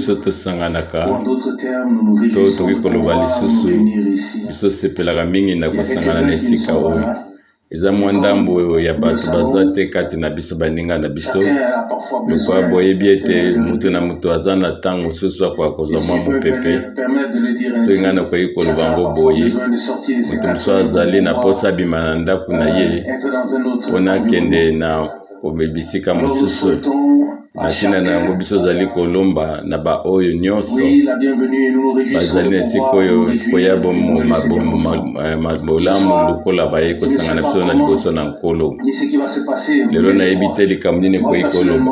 Biso tosanganaka, to tokoki koloba lisusu, biso tosepelaka mingi na kosangana na esika oyo. Eza mwa ndambo ya bato baza te kati na biso, baninga na biso. Lokola boyebi ete moto na moto aza na ntango mosusu akoka kozwa mwa mopepe, soki ngai nakoki koloba yango boye, moto mosusu azali na mposa abima na ndako na ye mpo na akende na bisika mosusu. Na ntina na yango, biso ozali kolomba na baoyo nyonso bazali na esika oyo koya bolamu lokola baye kosangana biso na liboso na Nkolo. Lelo nayebi te likambo nini ekoki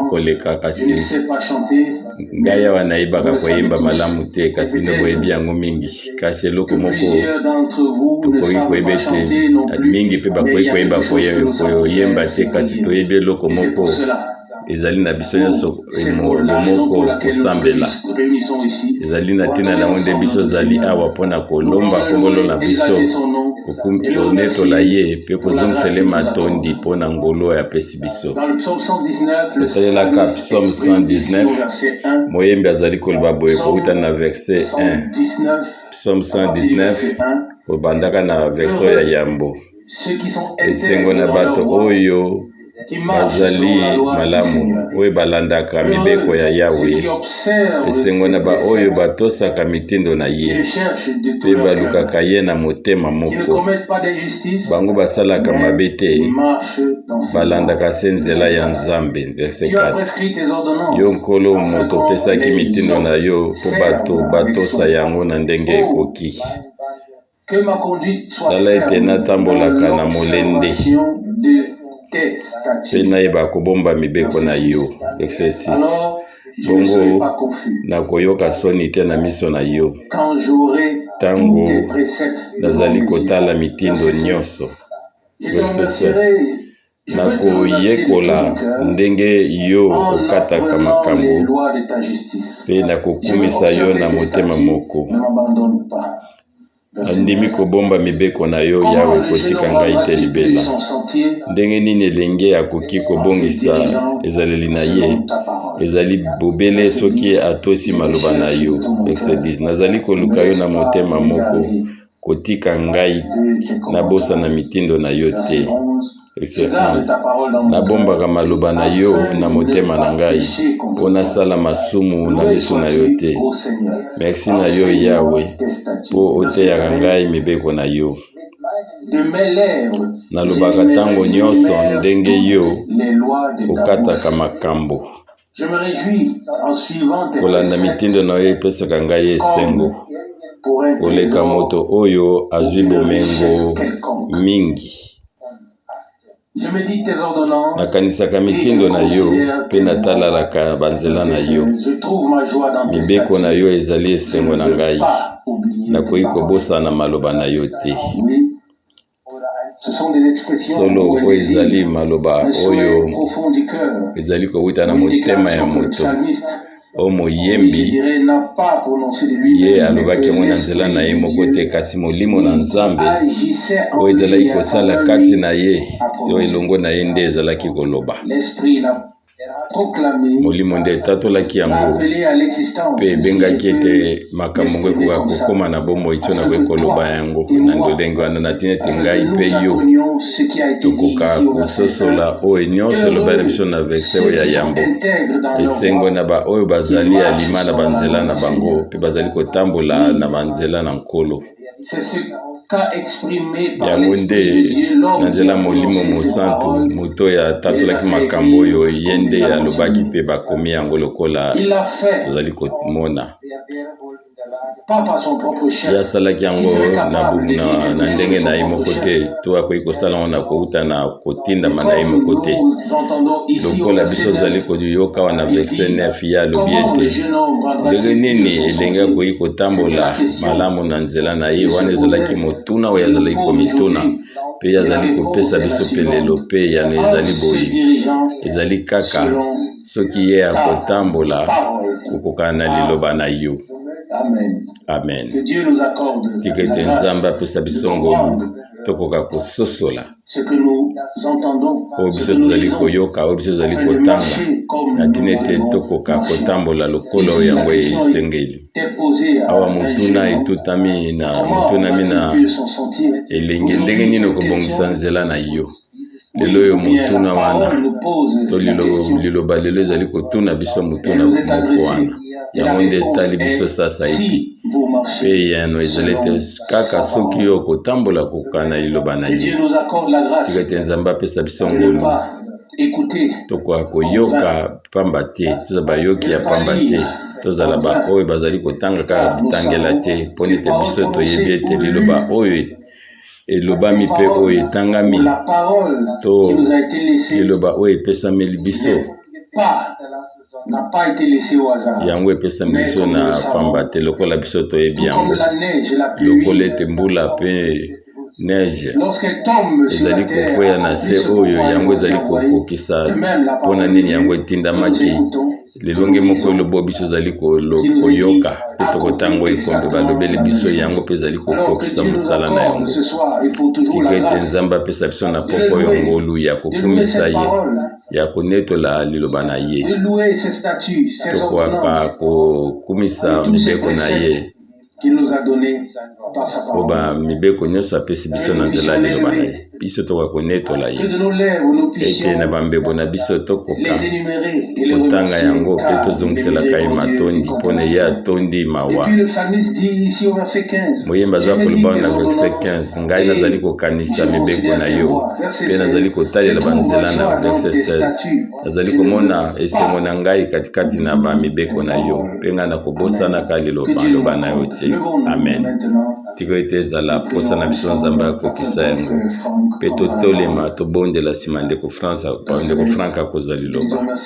koleka, kasi ngai awa nayebaka koyemba malamu te, kasi bino boyebi yango mingi. Kasi eloko moko tokoki koyeba ete mingi mpe bakoki koyeba koyemba te, kasi toyebi eloko moko ezali na biso nyonso bomoko kosambela. Ezali na ntina na yango nde biso ozali awa mpo na kolomba Nkolo na biso, konetola ye mpe kozongisela ye matondi mpo na ngolu oyo apesi biso. Totalelaka Psaume 119, moyembi azali koloba boye kowuta na verset 1. Psaume 119 kobandaka na verset ya yambo. Esengo na bato oyo bazali malamu, oyo balandaka mibeko ya Yawe. Esengo na baoyo batosaka mitindo na ye mpe balukaka ye na motema moko. Bango basalaka mabe te, balandaka se nzela ya Nzambe. Verset 4. Yo Nkolo, moto opesaki mitindo na yo mpo bato batosa yango na ndenge ekoki. Sala ete natambolaka na molende mpe nayeba kobomba mibeko na yo. Verset 6. Bongo nakoyoka soni te na miso na yo ntango nazali kotala mitindo nyonso. Verset 7. Nakoyekola ndenge yo okataka makambo mpe nakokumisa yo na motema moko. Nandimi kobomba mibeko na yo, Yawe, kotika ngai te libela. Ndenge nini elenge akoki kobongisa ezaleli na ye? Ezali bobele soki atosi maloba na yo. Verset 10. Nazali koluka yo na motema moko, kotika ngai nabosana mitindo na yo te. Verset 11. Nabombaka maloba na yo na motema na ngai mpo nasala masumu na miso na yo te. Merci na yo Yawe mpo oteyaka ngai mibeko na yo. Nalobaka ntango nyonso ndenge yo okataka makambo. Kolanda mitindo na yo epesaka ngai esengo koleka moto oyo azwi bomengo mingi. Nakanisaka mitindo na yo mpe natalalaka banzela na yo. Mibeko na yo ezali esengo na ngai, nakoki kobosana maloba na yo te. Solo oyo ezali maloba oyo ezali kowuta na motema ya moto oyo moyembi ye alobaki yango na nzela na ye moko te, kasi molimo na Nzambe oyo ezalaki kosala kati na ye to elongo na ye nde ezalaki koloba. Molimo nde etatolaki yango mpe ebengaki ete makambo yango ekoka kokóma na bomoi so nakoki koloba yango na lolenge wana na ntina ete ngai mpe yo tokoka kososola oyo nyonso elobaki na biso na verse oyo ya yambo. Esengo na baoyo bazali alima na banzela na bango mpe bazali kotambola na banzela na Nkolo. Yango nde na nzela ya Molimo Mosantu, moto oyo atatolaki makambo oyo, ye nde alobaki mpe bakomi yango lokola tozali komona. Ye asalaki yango na, na, na ndenge na ye moko te, to akoki kosala yango na kouta na kotindama na ye moko te. Lokola biso ozali koyoka awa na verset 9, ye alobi ete ndenge nini elenge akoki kotambola malamu na nzela na ye. Wana ezalaki motuna oyo azalaki komituna, mpe ye azali kopesa biso mpe lelo, mpe eyano ezali boye: ezali kaka soki ye akotambola kokokana na liloba na yo. Amen. Tika ete Nzambe apesa biso ngolu. Tokoka kososola oyo biso tozali koyoka, oyo biso tozali kotanga, na ntina ete tokoka kotambola lokola oyo yango esengeli. Awa motuna etutami na motunami na elenge, ndenge nini okobongisa nzela na yo? Lelo oyo motuna wana to liloba lelo ezali kotuna biso motuna moko wana, yango nde etali biso sasaipi. Mpe eyano ezali ete kaka soki yo okotambola kokoka na liloba na ye. Tika ete Nzambe apesa biso ngolu tokoka koyoka pamba te, tozala bayoki ya pamba te, tozala baoyo bazali kotanga kaka bitangela te, mpo ete biso toyebi ete liloba oyo elobami mpe oyo etangami to liloba oyo epesameli biso, yango epesami biso na pamba te, lokola biso toyebi yango, lokola ete mbula mpe neige ezali kokweya na se oyo yango ezali kokokisa mpo na nini yango etindamaki. Lelonge moko elobo biso ezali koyoka mpe tokotango ekombe balobeli biso yango mpe ezali kokokisa mosala na yango. Tika ete Nzambe apesa biso na poko oyo ngolu ya kokumisa ye, ya konetola liloba na ye, tokoka kokumisa mibeko na ye, mpo ba mibeko nyonso apesi biso na nzela ya liloba na ye. Biso tokoka konetola ye ete na bambebo na biso tokoka kotanga yango mpe tozongiselaka ye matondi mpo na ye atondi mawa. Moyembi aza koloba na verset 15, ngai nazali kokanisa mibeko na yo mpe nazali kotalela banzela na yo. Verset 16, nazali komona esengo na ngai katikati na bamibeko na yo mpe ngai nakobosanaka liloba loba na yo te. Amen. Tika ete ezala mposa na biso Nzambe akokisa yango mpe totolema tobondela nsima ndeko France, ndeko Frank akozwa liloba.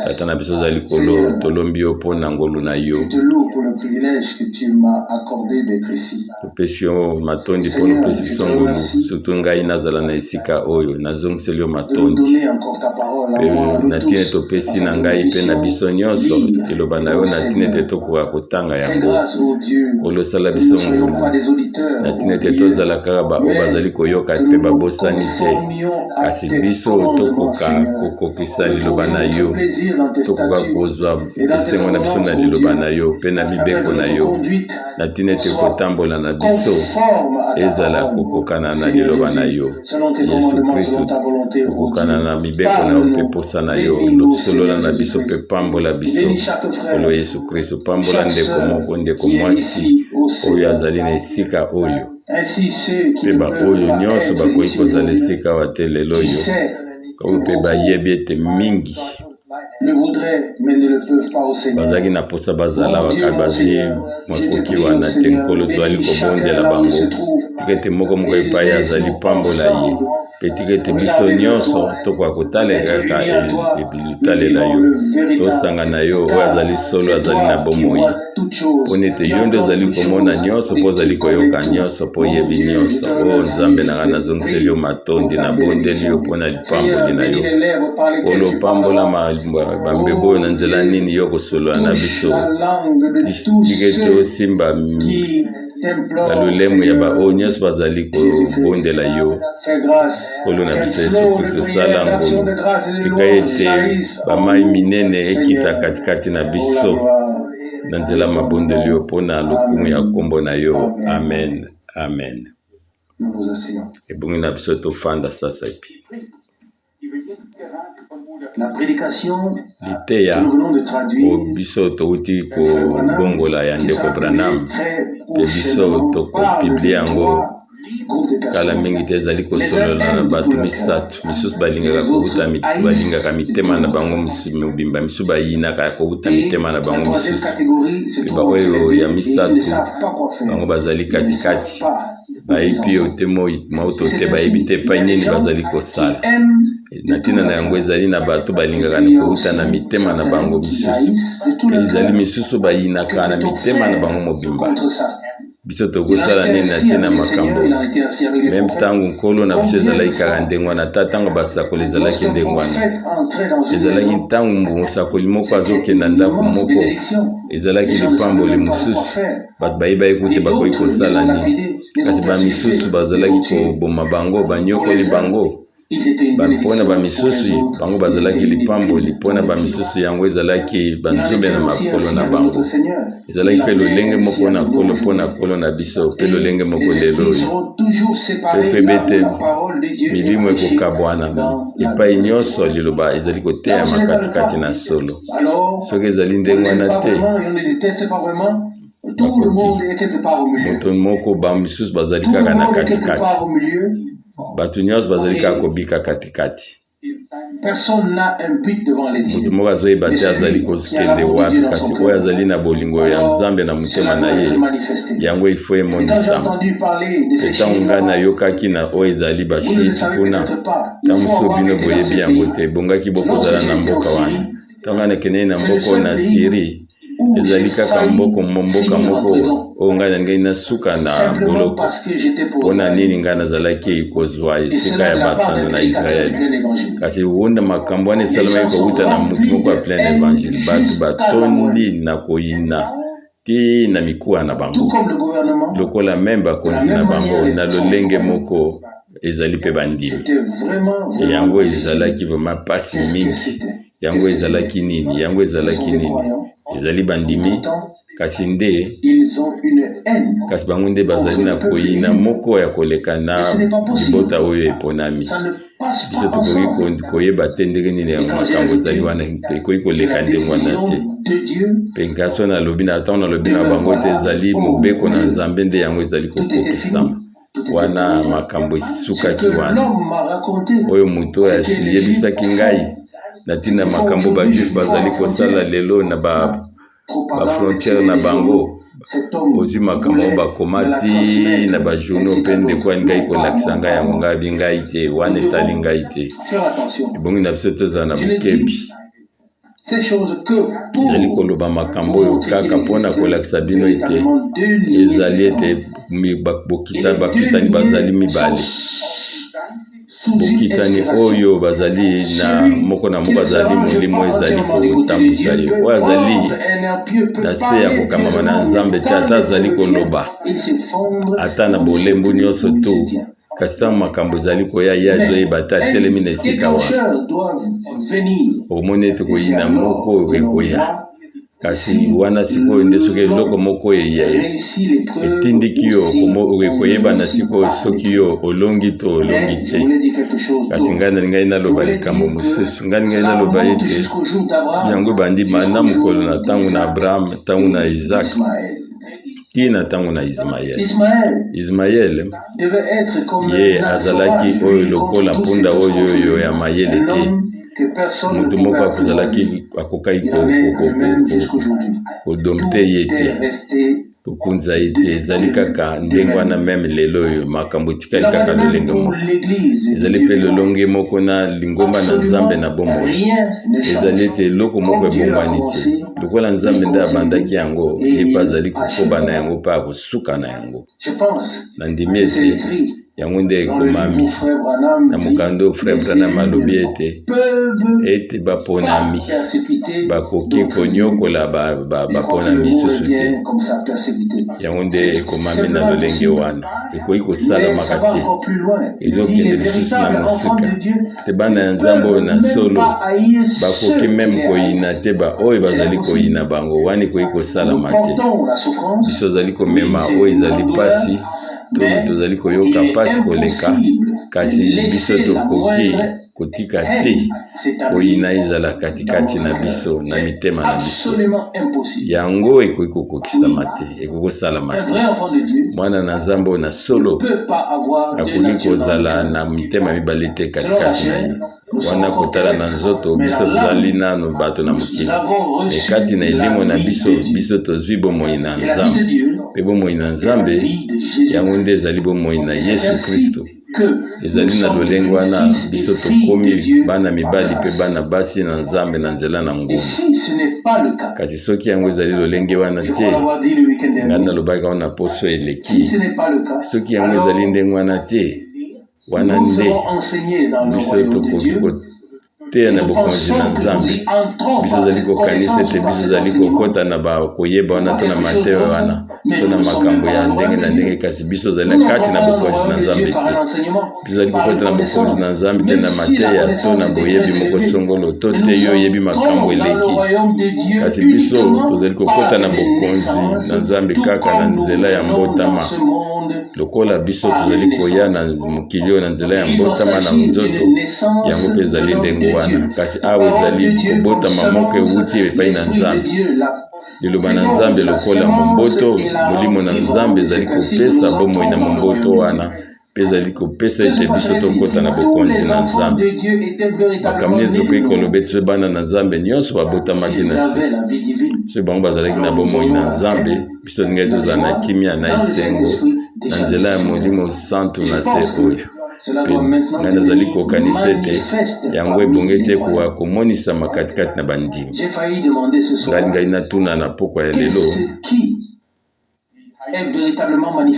Tata na biso ozali likolo, tolombi yo mpo na ngolu na yo. Topesi yo matondi mpo na opesi biso ngolu, surtout ngai nazala na esika oyo, nazongiseli yo matondi mpe na ntina ete opesi na ngai mpe na biso nyonso liloba na yo, na ntina ete tokoka kotanga yango. Nkolo, sala biso ngolu na ntina ete tozala kaka baoyo bazali koyoka mpe babosani te, kasi biso tokoka kokokisa liloba na yo, tokoka kozwa esengo na biso na liloba na yo mpe na mibeko na yo, na ntina ete kotambola na biso ezala kokokana na liloba na yo Yesu Kristo, kokokana na mibeko na yo mpe posa na yo. Solola na biso mpe pambola biso, Nkolo Yesu Kristo. Pambola ndeko moko, ndeko mwasi oyo azali na esika oyo, mpe baoyo nyonso bakoki kozala esika awa te lelo oyo, oyo mpe bayebi ete mingi bazalaki na mposa bazala baka bazwi makoki wana te. Nkolo, tozali kobondela bango, tika ete moko moko epai azali pambola ye, mpe tika ete biso nyonso tokoka kotalela kaka kotalela yo, tosanga na yo oyo azali solo, azali na bomoi, mpo ete yo nde ozali komona nyonso, mpo ozali koyoka nyonso, mpo oyebi nyonso. O Nzambe na ngai, nazongiseli yo matondi, nabondeli yo mpo na lipamboli na yo. Nkolo, pambola bambebo oyo na nzela nini yo kosolola na biso. Tika ete osimba balolemo ya baoyo nyonso bazali kobondela yo. Nkolo na biso Yesu Kristo, sala ngolu, tika ete bamai minene ekita katikati na biso na nzela mabondeli yo mpo na lokumu ya nkombo na yo. Amen, amen. Ebongi na biso tofanda sasaipi. Liteya oyo biso touti kobongola ya ndeko Branham mpe biso tokopiblie yango kala mingi te, ezali kosolola na bato misato. Misusu balingaka kowuta, balingaka mitema na bango mobimba, misusu bayinaka kowuta mitema na bango misusu, mpe baoyo ya misato bango bazali katikati, bayebi yo te moto te, bayebi te epai nini bazali kosala. Na ntina na yango, ezali na bato balingaka na kowuta na mitema na bango misusu, mpe ezali misusu bayinaka na mitema na bango mobimba. Biso tokosala nini na ntina makambo oyo? Meme ntango Nkolo na biso ezalaki kaka ndenge wana, ata ntango basakoli ezalaki ndenge wana. Ezalaki ntango mosakoli moko azokenda ndako moko, ezalaki lipamboli mosusu. Bato bayebaki kutu bakoki kosala nini, kasi bamisusu bazalaki koboma bango, banyokoli bango. Mpo na bamisusu, bango bazalaki lipamboli, mpo na bamisusu, yango ezalaki banzube na makolo na bango. Ezalaki mpe lolenge moko na Nkolo mpo na Nkolo na biso, mpe lolenge moko lelo oyo. Mpe toyebi ete milimo ekokabwana epai nyonso liloba ezali koteyama katikati na solo. Soki ezali ndenge wana te, bakoki moto moko, bamisusu bazali kaka na katikati. Bato nyonso bazali kaka kobika katikati. Moto moko azoyeba te azali kokende wapi, kasi oyo azali na bolingo ya Nzambe na motema na ye, yango ifo emonisama. Mpe ntango ngai nayokaki na oyo ezali bashiiti kuna, ntango mosusu bino boyebi yango te, ebongaki bokozala na mboka wana. Ntango ngai nakendeki na mboka oyo na Syrie, ezali kaka mboko mboka moko oyo ngai nalingaki nasuka na boloko. Mpo na nini ngai nazalaki kozwa esika ya bato na Israel? Kasi wunda makambo wana esalamaki kowuta na moto moko ya plein evangile, bato batondi na koyina ti na mikuwa na bango, lokola meme bakonzi na bango na lolenge moko ezali mpe bandimi. Yango ezalaki vraiment pasi mingi. Yango ezalaki nini? Yango ezalaki nini? Ezali bandimi, kasi nde kasi bango nde bazali na koyina moko ya koleka na libota oyo eponami. Biso tokoki koyeba te ndenge nini yango makambo ezali wana, ekoki koleka ndenge wana te. Mpe ngai so nalobi na ntango nalobi na bango ete ezali mobeko na Nzambe nde yango ezali kokokisama. Wana makambo esukaki wana. Oyo moto oyo ayebisaki ngai na ntina makambo ba juif bazali kosala lelo na ba ba frontière na bango, ozwi makambo yango bakoma ti na ba journaux, mpe ndeko alingaki kolakisa ngai yango, ngai abi ngai te, wana etali ngai te. Ebongi na biso tozala na bokebi. Ezali koloba makambo oyo kaka mpo na kolakisa bino ete ezali ete bakitani bazali mibale. Bokitani oyo bazali na moko na moko azali molimo ezali kotambusa ye. Oyo azali na se ya kokambama na Nzambe te, ata azali koloba ata na bolembu nyonso to kasi ntango makambo ezali koya, ye azoyeba te atelemi na esika wana. Omoni ete koyina moko oyo ekoya, kasi wana sikoyo nde soki eloko moko etindiki yo ekoyebana sikoyo soki yo olongi to olongi te. Kasi ngai nalingaki naloba likambo mosusu. Ngai nalingaki naloba ete yango ebandi banda mokolo na ntango na Abraham, ntango na Isaac, tii na ntango na Ismaele. Ismaele ye azalaki oyo lokola mpunda oyo oyo ya mayele te, moto moko akozalaki akokaki kodomte ye te, kokunza ye te. Ezali kaka ndenge wana meme lelo oyo, makambo etikali kaka lolenge moko. Ezali mpe lolonge moko na lingomba na Nzambe na bomoi, ezali ete eloko moko ebongwani te. Lokola Nzambe nde abandaki yango, ye mpe azali kokoba na yango mpe akosuka na yango. Nandimi ete yango nde ekomami na mokanda oyo Frère Branham alobi ete ete baponami bakoki konyokola baponami lisusu te. Yango nde ekomami na lolenge wana, ekoki kosalamaka te, ezokende lisusu na mosika. Te bana ya Nzambe oyo na solo bakoki meme koyina te baoyo bazali koyina bango, wana ekoki kosalama te. Biso tozali komema oyo ezali mpasi to tozali koyoka mpasi koleka, kasi biso tokoki kotika te koyina ezala katikati na biso na mitema na biso. Yango ekoki kokokisama te, ekoki kosalama te. Mwana na Nzambe oyo na solo akoki kozala na mitema mibale te katikati na ye. Wana kotala na nzoto, biso tozali nanu bato na mokili, me kati na elimo na biso, biso tozwi bomoi na Nzambe, mpe bomoi na Nzambe yango nde ezali bomoi na Yesu Kristo. Ezali na lolenge wana biso tokomi bana mibali mpe bana basi na Nzambe na nzela na ngolu. Kasi soki yango ezali lolenge wana te, ngai nalobaki yango na poso eleki, soki yango ezali ndenge wana te, wana nde biso tokoki koteya na bokonzi na Nzambe. Biso tozali kokanisa ete biso tozali kokota na koyeba wana to na mateyo wana to na makambo ya ndenge na ndenge, kasi biso tozali na kati na bokonzi na Nzambe te. Biso tozali kokota na bokonzi na Nzambe te na mateya to na boyebi moko songolo to te yo oyebi makambo eleki, kasi biso tozali kokota na bokonzi na Nzambe kaka na nzela ya mbotama. Lokola biso tozali koya na mokili oyo na nzela ya mbotama na nzoto, yango mpe ezali ndenge wana. Kasi awa ezali kobotama moko ewuti epai na Nzambe. Liloba na Nzambe lokola momboto, Molimo na Nzambe ezali kopesa bomoi na momboto wana mpe ezali kopesa ete biso tokota na bokonzi na Nzambe. Makambo nini tokoki koloba ete soki bana na Nzambe nyonso babotamaki na sika, soki bango bazalaki na bomoi na Nzambe, biso tolingaki tozala na kimia na esengo na nzela ya Molimo Santu na se oyo. Mpe ngai nazali kokanisa ete yango ebongi ete ekoka komonisama katikati na bandimi. Ngai ngai natuna na pokwa ya lelo,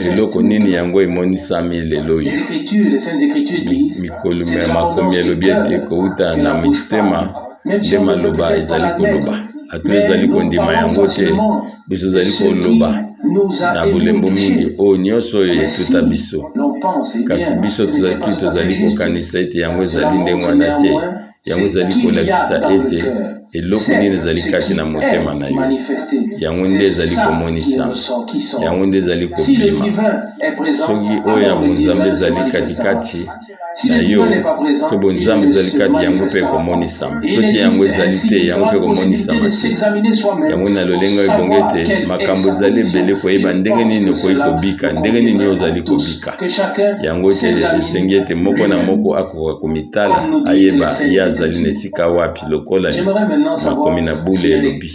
eloko nini yango emonisami lelo oyo? Mikolo ya makomi elobi ete kouta na mitema nde maloba ezali koloba. Ata ezali kondima yango te, biso tozali koloba na bolembo mingi oyo nyonso oyo etuta biso, kasi biso tozalaki tozali kokanisa ete yango ezali ndenge wana te. Yango ezali kolakisa ete eloko nini ezali kati na motema na yo, yango nde ezali komonisama, yango nde ezali kobima. Soki oyo ya bonzambe ezali katikati na yo, soki bonzambe ezali kati, yango mpe ekomonisama. Soki yango ezali te, yango mpe ekomonisama te. Yango na lolenge oyo ebongi ete makambo ezali ebele koyeba ndenge nini okoki kobika, ndenge nini yo ozali kobika. Yango ete esengi ete moko na moko akoka komitala, ayeba ye azali na esika wapi, lokola makomi na bule elobi.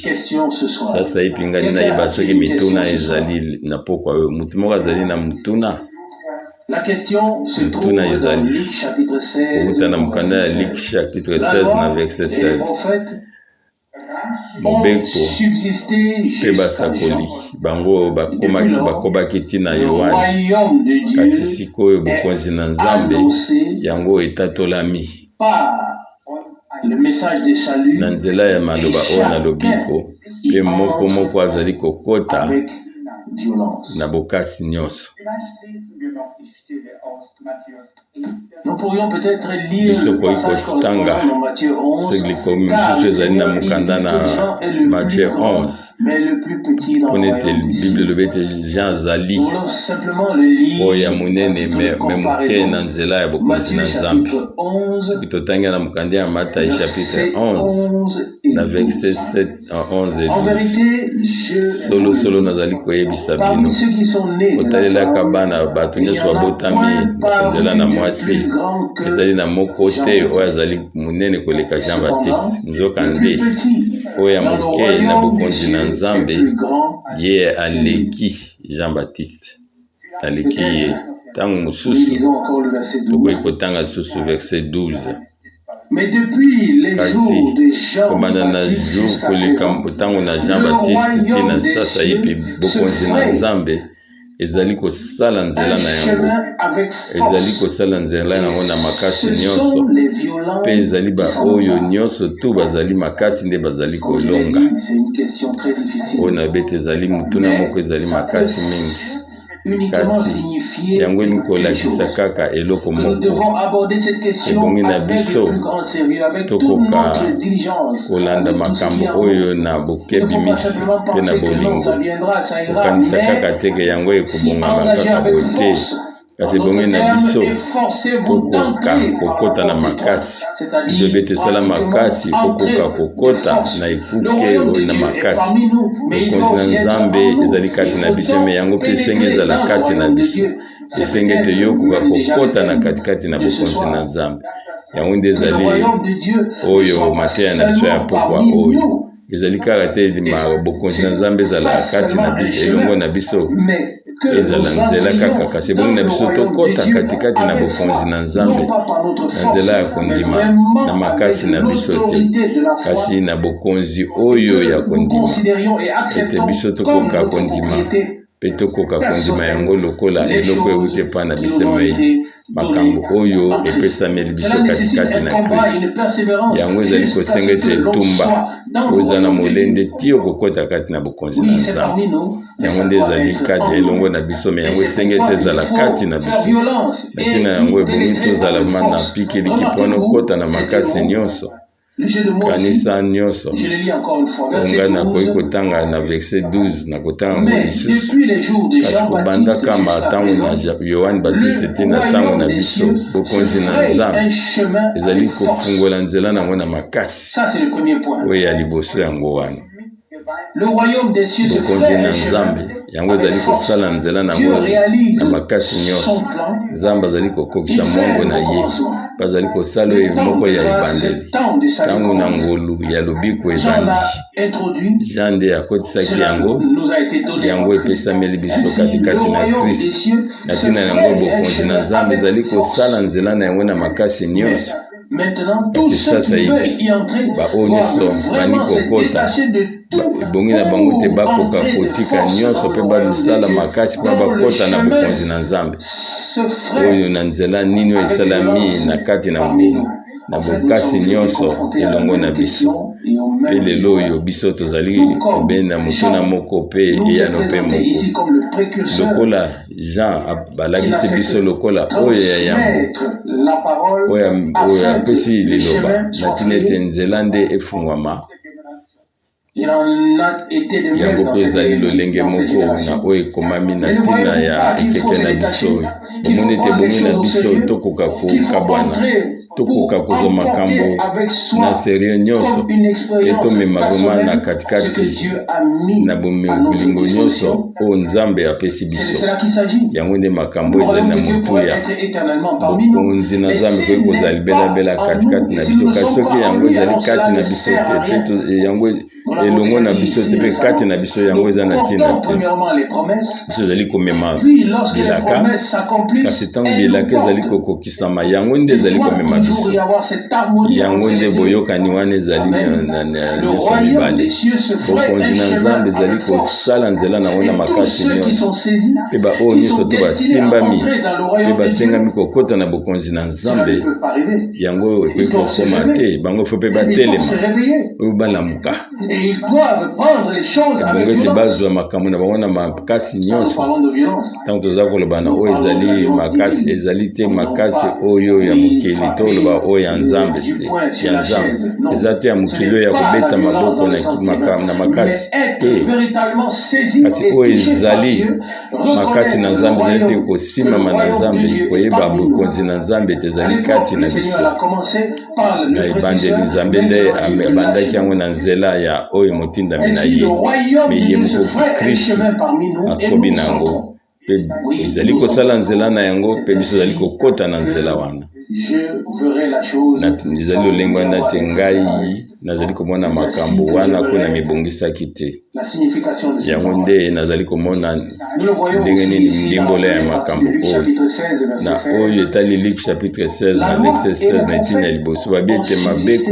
Sasaipi ngai nayeba soki mituna ezali na pokwa oyo. Moto moko azali na motuna? Motuna ezali kowuta na mokanda ya Luc chapitre 16 na verset 16. Mobeko mpe basakoli bango bakomaki bakobaki ti na Yoane, kasi sikoyo bokonzi na Nzambe yango etatolami na nzela ya maloba oyo na lobiko, mpe moko moko azali kokota na bokasi nyonso. Biso koki kotanga soki likomi mosusu ezali na mokanda na Matthieu 11 mpona ete Bible elobi ete Jean azali oyo ya monene me moke na nzela ya bokonzi na Nzambe. Soki totangi na mokanda ya Matai chapitre 11 na verset 7 11 et 12. Solo solo nazali koyebisa bino, kotalelaka bana bato nyonso babotami na nzela na mwasi, ezali na moko te oyo azali monene koleka Jean Baptiste. Nzokande oyo ya moke na bokonzi na Nzambe, ye aleki Jean Baptiste, aleki ye. Ntango mosusu tokoki kotanga lisusu verset 12. Kasi kobanda na jour koleka ntango na Jean Baptiste ti na sasaipi, bokonzi na Nzambe ezali kosala nzela na yango, ezali kosala nzela na yango na makasi nyonso, mpe ezali baoyo nyonso tu bazali makasi nde bazali kolonga. Oyo na bete ezali motuna moko ezali makasi mingi. Kasi yango elingi kolakisa kaka eloko moko. Ebongi na biso tokoka kolanda makambo oyo na bokebi mingi mpe na bolingo. Kokanisa kaka te ke yango ekobongama kaka boye te. Kasi ebongi na biso tokoka kokota na makasi. Bible ete sala makasi okoka kokota na ekuke oyo na makasi. Bokonzi na Nzambe ezali kati na biso, me yango mpe esengi ezala kati na biso. Esengi ete yo okoka kokota na katikati na bokonzi na Nzambe. Yango nde ezali oyo mateya na biso ya pokwa oyo. Ezali kaka te bokonzi na Nzambe ezala kati na biso, elongo na biso. Ezala nzela kaka, kasi ebongi na biso tokɔta katikati na bokonzi na Nzambe na nzela ya kondima, na makasi na biso te, kasi na bokonzi oyo ya kondima, ete biso tokoka kondima mpe tokoka kondima yango lokola eloko euti epai na bisemei, makambo oyo epesameli biso katikati na Kristo. Yango ezali kosenga ete etumba oyo na molende ti okokɔta kati na bokonzi na Nzambe. Yango nde ezali kati elongo na biso, me yango esengi ete ezala kati na biso. Na ntina yango ebongi tozala ma na pikiliki mpona okɔta na makasi nyonso. Kanisa nyonso onga nakoki kotanga na verset 12, nakotanga yango lisusu: "Kasi kobanda kama ntango na Yohane Baptiste ti na ntango na biso, bokonzi na Nzambe ezali kofungola nzela nango na makasi." Oyo ya liboso yango wana. Bokonzi na Nzambe yango ezali kosala nzela nango na makasi nyonso. Nzambe azali kokokisa mwango na ye mpe azali kosala oyo moko ya ebandeli. Ntango na ngolu ya lobiko ebandi. Jean nde akotisaki yango, yango epesameli biso katikati na Kristo. Na ntina yango bokonzi na Nzambe ezali kosala nzela na yango na makasi nyonso. Kasi sasa yebi, baoyo nyonso bandi kokota, ebongi na bango te bakoka kotika nyonso mpe bamisala makasi mpo bakota na bokonzi na Nzambe oyo na nzela nini oyo esalami na kati na bokasi nyonso elongo na biso. Mpe lelo oyo biso tozali kobenda motuna moko mpe eyano mpe moko, lokola Jean balakisi biso lokola oyo ya yambo oyo apesi liloba na ntina ete nzela nde efungwama. Yango mpe ezali lolenge moko na oyo ekomami na ntina ya ekeke na biso oyo. Bomoni ete ebongi na biso tokoka kokabwana, tokoka kozwa makambo na sérieux nyonso e tomema vraiment na katikati na bolingo nyonso oyo Nzambe apesi biso. Yango nde makambo ezali na motuya. Bokonzi na Nzambe ekoki kozala libelabela katikati na biso, kasi soki yango ezali kati na biso te mpe yango elongo na biso te mpe kati na biso, yango eza na ntina te. Biso ezali komema bilaka, kasi ntango bilaka ezali kokokisama, yango nde ezali komema biso. Yango nde boyokani wana ezali na nyonso mibale. Bokonzi na Nzambe ezali kosala nzela nango na makasi nyonso, mpe baoyo nyonso to basimbami mpe basengami kokɔta na bokonzi na Nzambe, yango ekoki kokóma te. Bango faut mpe batelema oyo balamuka. Ebongo ete bazwa makambo na bango na makasi nyonso. Ntango toza koloba na oyo ezali makasi, ezali te makasi oyo ya mokili to oloba oyo ya Nzambe te. Ya Nzambe eza te ya mokili oyo ya kobeta maboko na makasi te, kasi oyo ezali makasi na Nzambe ezali te kosimbama na Nzambe, koyeba bokonzi na Nzambe ete ezali kati na biso. Na ebandeli Nzambe nde abandaki yango na nzela ya oyo motindami na ye, me ye moko Kristu akobi na yango mpe ezali kosala nzela na yango, mpe biso ezali kokɔta na nzela wana. Ezali lolenge wana te ngai nazali komona makambo wana, mpo na mibongisaki te. Yango nde nazali komona ndenge nini ndimbola ya makambo oyo na oyo etali Luc chapitre 16 na verset 16, na ntina ya liboso babi ete mabeko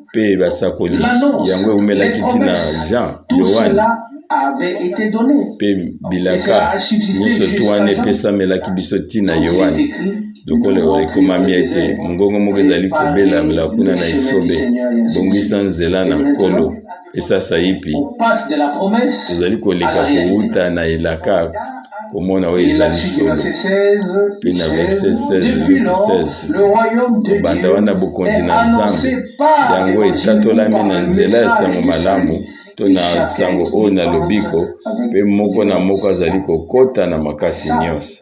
mpe basakoli yango eumelaki ntina Jean, Yohane, mpe bilaka nyonso tu wana epesamelaki biso ntina Yohane. Lokola ekomami ete mongongo moko ezali kobelamela kuna na esobe: "Bongisa nzela na Nkolo." Esasa ipi tozali koleka kowuta na elaka komona oyo ezali solo. Mpe na verset 16, Luc 16, kobanda wana bokonzi na Nzambe yango etatolami na nzela ya sango malamu to na sango oyo na lobiko, mpe moko na moko azali kokɔta na makasi nyonso.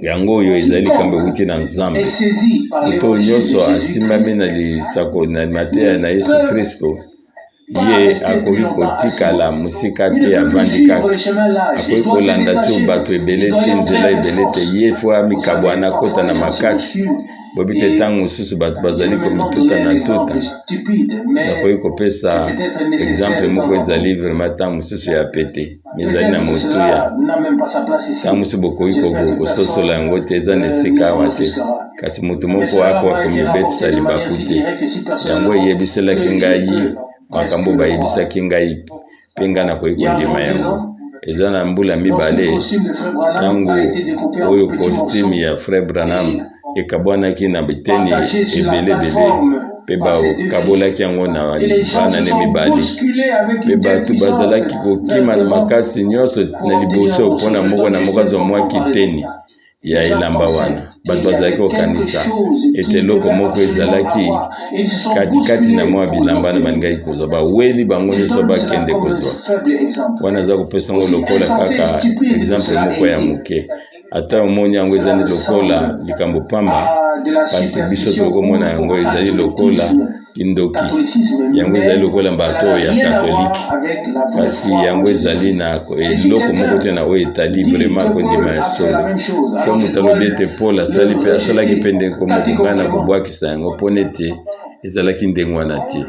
Yango oyo ezali likambo ewuti na Nzambe. Moto nyonso asimbami na lisako na mateya na Yesu Kristo, ye akoki kotikala mosika te, avandi kaka, akoki kolanda so bato ebele te, nzela ebele te. Ye faut amikabwana, akota na makasi. Boyebi te ntango mosusu bato bazali komituta na tuta. Nakoki kopesa exemple moko ezali vraiment ntango mosusu ya pete, mais ezali na motuya. Ntango mosusu bokoki kososola yango te, eza na esika awa te, kasi moto moko akoka komibetisa libaku te. Yango eyebiselaki ngai makambo bayebisaki ngai mpe ngai nakoki kondima yango. Eza na mbula mibale ntango oyo costume ya Frère Branham ekabwanaki na biteni ebele ebele mpe bakabolaki yango na bana ne mibali, mpe bato bazalaki kokima na makasi nyonso na liboso mpo na moko na moko azwa mwa kiteni ya elamba wana. Bato bazalaki kokanisa ete eloko moko ezalaki katikati na mwa bilamba na balingaki kozwa, baweli bango nyonso bakende kozwa wana. Aza kopesa yango lokola kaka exemple moko ya moke. Ata omoni yango ezali lokola likambo pamba, kasi biso tokomona yango ezali lokola kindoki, yango ezali lokola bato oyo ya katolike, kasi yango ezali na eloko moko te na oyo etali vraiment kondima ya solo. So moto alobi ete Paul asali mpe asalaki mpe ndenge moko, ngai na kobwakisa yango mpo nete ezalaki ndenge wana te.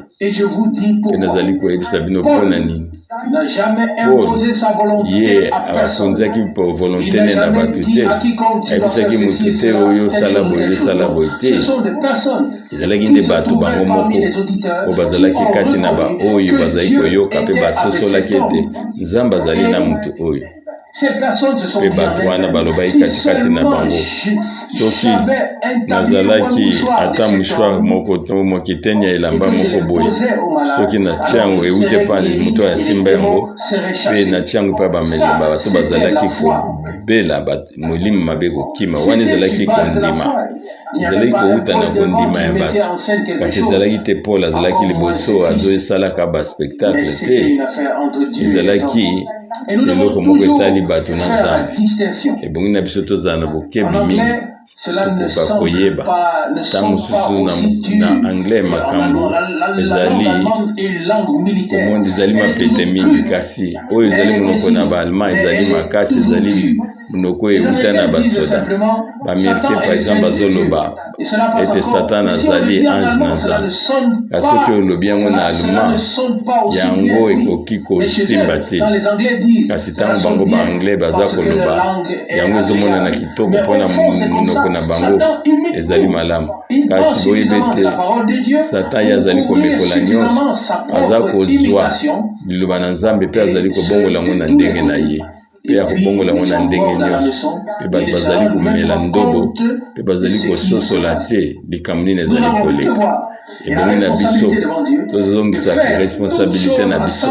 Mpe nazali koyebisa bino mpo na nini. Paul ye akonzaki volonté ne na bato te, ayebisaki motu te oyo osala boye, osala boye te. Ezalaki nde bato bango moko oyo bazalaki kati na baoyo bazalaki koyoka mpe basosolaki ete Nzambe azali na motu oyo. Mpe bato wana balobaki katikati na bango, soki nazalaki ata mouchoir moko to mokiteni ya elamba moko boye, soki natia yango euti epai moto oyo asimba yango, mpe natia yango epai bamela, bato bazalaki kobela, molimo mabe kokima. Wana ezalaki kondima, ezalaki kowuta na kondima ya bato, kasi ezalaki te Paul azalaki liboso azosalaka baspectacle te. Ezalaki eloko moko etali bato na Nzambe. Ebongi na biso tozala na bokebi mingi, tokoka koyeba ntango mosusu na anglais makambo ezali komona ezali mapete mingi, kasi oyo ezali monoko na baallemand ezali makasi, ezali monoko euta na basoda baaméricain. Par exemple, bazoloba ete Satan azali ange na Nzambe, kasi soki olobi yango na allemand, yango ekoki kosimba te. Kasi ntango bango baanglais baza koloba yango, ezomonana kitoko mpona monoko na bango ezali malamu. Kasi boyebi ete Satan ye azali komekola nyonso, aza kozwa liloba na Nzambe mpe azali kobongola yango na ndenge na ye, mpe akobongola yango na ndenge nyonso, mpe bato bazali komela ndobo mpe bazali kososola te likambo nini ezali koleka. Ebongi na biso tozongisaka responsabilité na biso,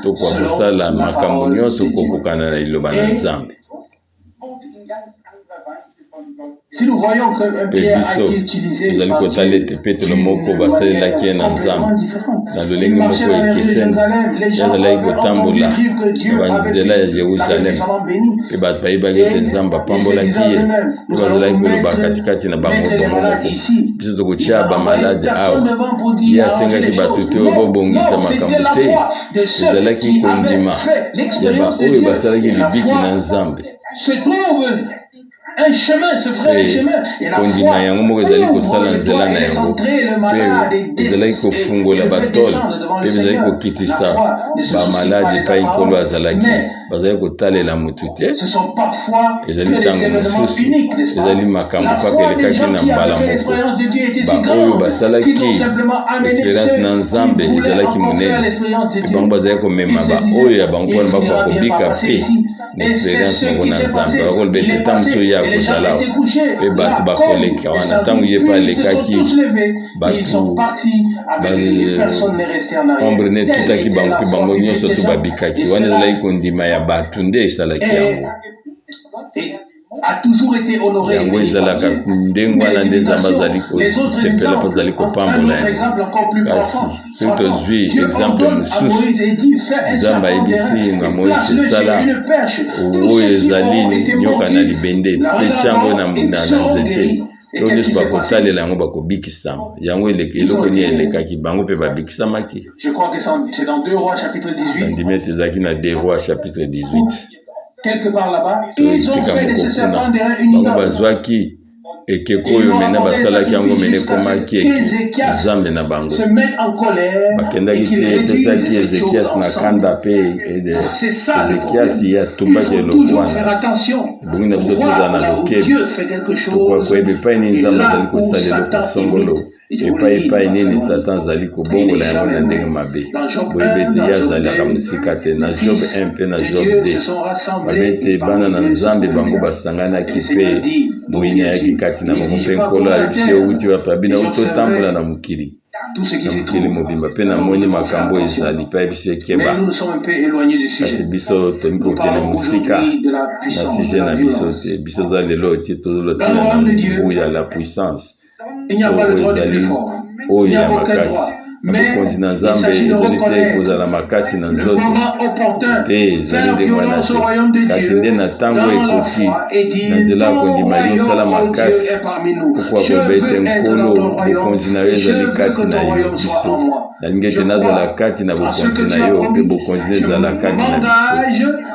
tokoka kosala makambo nyonso kokokana na liloba na Nzambe. Mpe biso tozali kotala ete Petelo moko basalelaki ye na Nzambe na lolenge moko ekeseni. Ye azalaki kotambola na banzela ya Jerusalem, mpe bato bayebaki ete Nzambe apambolaki ye, mpe bazalaki koloba katikati na bango bango moko: "Biso tokotia bamalade awa." Ye asengaki bato te bobongisa makambo te. Ezalaki kondima ya baoyo basalaki libiki na Nzambe. Mpe kondima yango moko ezali kosala nzela na yango, mpe ezalaki kofungola batole, mpe ezalaki kokitisa bamaladi epai Nkolo azalaki. Bazali kotalela motu te. Ezali ntango mosusu ezali makambo kaka elekaki na mbala moko. Baoyo basalaki expérience na Nzambe ezalaki monene, mpe bango bazalaki komema baoyo ya bango mpona bakoka kobika mpe na expérience moko na Nzambe. Bakoloba ete ntango mosusu ye akozala awa mpe bato bakoleka wana. Ntango ye mpe alekaki, bato ombre ne etutaki bango mpe bango nyonso to babikaki. Wana ezalaki kondima ya bato nde esalaki yango. Yango ezalaka ndenge wana nde Nzambe azali kosepela mpe azali kopambola yango. Kasi soki tozwi exemple mosusu, Nzambe ayebisi na Moïse: "Esala oyo ezali nyoka na libende mpe tia yango na nzete, oyo nyonso bakotalela yango bakobikisama." Yango eloko nini elekaki? Bango mpe babikisamaki. Nandimi ete ezalaki na 2 Rois chapitre 18, to esika moko kuna, bango bazwaki Ekeko oyo mena basalaki yango mena ekomaki nzambe na bango. Bakendaki ti epesaki Ezekias na kanda mpe Ezekias ye atumbaki eloko wana. Ebongi na biso tozala na bokebi, tokoka koyeba epai nini Nzambe azali kosala eloko songolo. Epai epai nini Satan azali kobongola yango na ndenge mabe. Boyebi ete ye azalaka mosika te. Na Job 1 mpe na Job 2, babe ete bana na Nzambe bango basanganaki mpe moyini ayaki kati na bango mpe Nkolo ayebisi ye owuti wapi? Abi nauti otambola na mokili na mokili mobimba mpe namoni makambo ezali mpe ayebisi ye keba. Kasi biso tolingi kokende mosika na sujet na biso te. Biso oza lelo te tozoloba ntina na nguya la puissance. Oyo ezali oyo ya makasi na bokonzi na Nzambe ezali te kozala makasi na nzoto te, ezali ndenge wana te, kasi nde na ntango ekoki na nzela ya kondima yo sala makasi okoka koloba ete Nkolo, bokonzi na yo ezali kati na yo biso. Nalingi ete nazala kati na bokonzi na yo mpe bokonzi na ezala kati na biso.